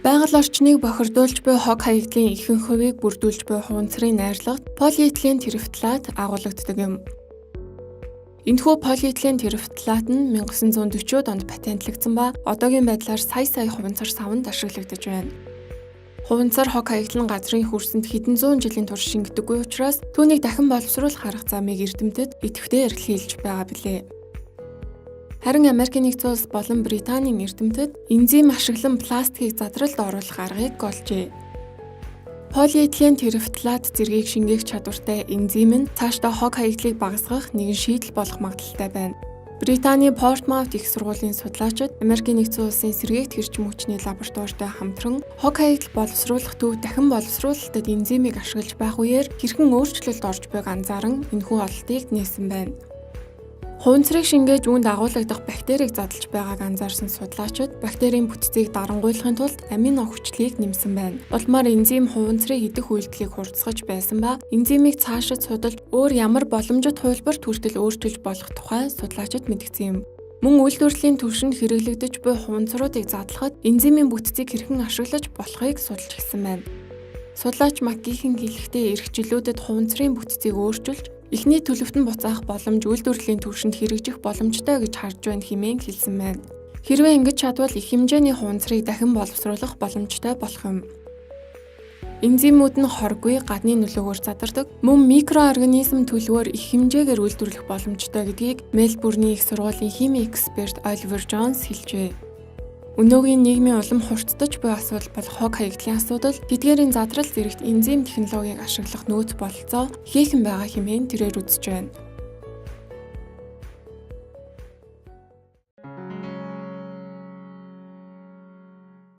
Байгаль орчныг бохирдуулж буй хог хаягдлын ихэнх хувийг бүрдүүлж буй хуванцрын найрлагад полиэтилен терефталат агуулагддаг юм. Энэхүү полиэтилен терефталат нь 1940-ад онд патентлагдсан ба одоогийн байдлаар сая сая хуванцар саванд ашиглагдаж байна. Хуванцар хог хаягдал нь газрын хөрсөнд хэдэн зуун жилийн турш шингэдэггүй учраас түүнийг дахин боловсруулах арга замыг эрдэмтэд идэвхтэй эрэлхийлж байгаа билээ. Харин Америкийн нэгдсэн улс болон Британийн эрдэмтэд энзим ашиглан пластикийг задралд оруулах аргыг олжээ. Полиэтилен терефталат зэргийг шингээх чадвартай энзим нь цаашдаа хог хаягдлыг багасгах нэгэн шийдэл болох магадлалтай байна. Британий Портмаут их сургуулийн судлаачид Америкийн нэгдсэн улсын сэргээгт эрчим хүчний лабораторитой хамтран хог хаягдал боловсруулах төв дахин боловсруулалтад энзимийг ашиглаж байх үеэр хэрхэн өөрчлөлт орж буйг анзааран энэхүү ололтыг нээсэн байна. Хуванцрыг шингээж үүнд агуулагдах бактерийг задлж байгааг анзаарсан судлаачид бактерийн бүтцийг дарангуйлахын тулд амино хүчлийг нэмсэн байна. Улмаар энзим хуванцрыг идэх үйлдэлийг хурдасгаж байсан ба энзимийг цаашид судалж өөр ямар боломжит хувилбарт хүртэл өөрчилж болох тухай судлаачид мэдгдсэн юм. Мөн үйлдвэрлэлийн түвшинд хэрэглэгдэж буй хуванцруудыг задлахад энзимийн бүтцийг хэрхэн ашиглаж болохыг судалж эхэлсэн байна. Судлаач МакГихэн хэлэхдээ ирэх жилүүдэд хуванцрын бүтцийг өөрчилж эхний төлөвт нь буцаах боломж үйлдвэрлэлийн түвшинд хэрэгжих боломжтой гэж харж байна хэмээн хэлсэн байна. Хэрвээ ингэж чадвал их хэмжээний хуванцрыг дахин боловсруулах боломжтой болох юм. Энзимүүд нь хоргүй гадны нөлөөгөөр задардаг. Мөн микроорганизм төлөвөөр их хэмжээгээр үйлдвэрлэх боломжтой гэдгийг Мельбурний их сургуулийн химийн эксперт Оливер Джонс хэлжээ. Өнөөгийн нийгмийн улам хурцдаж буй асуудал болох хог хаягдлын асуудал тэдгээрийн задрал зэрэгт энзим технологиг ашиглах нөөц бололцоо ихээхэн байгаа хэмээн тэрээр үзэж байна.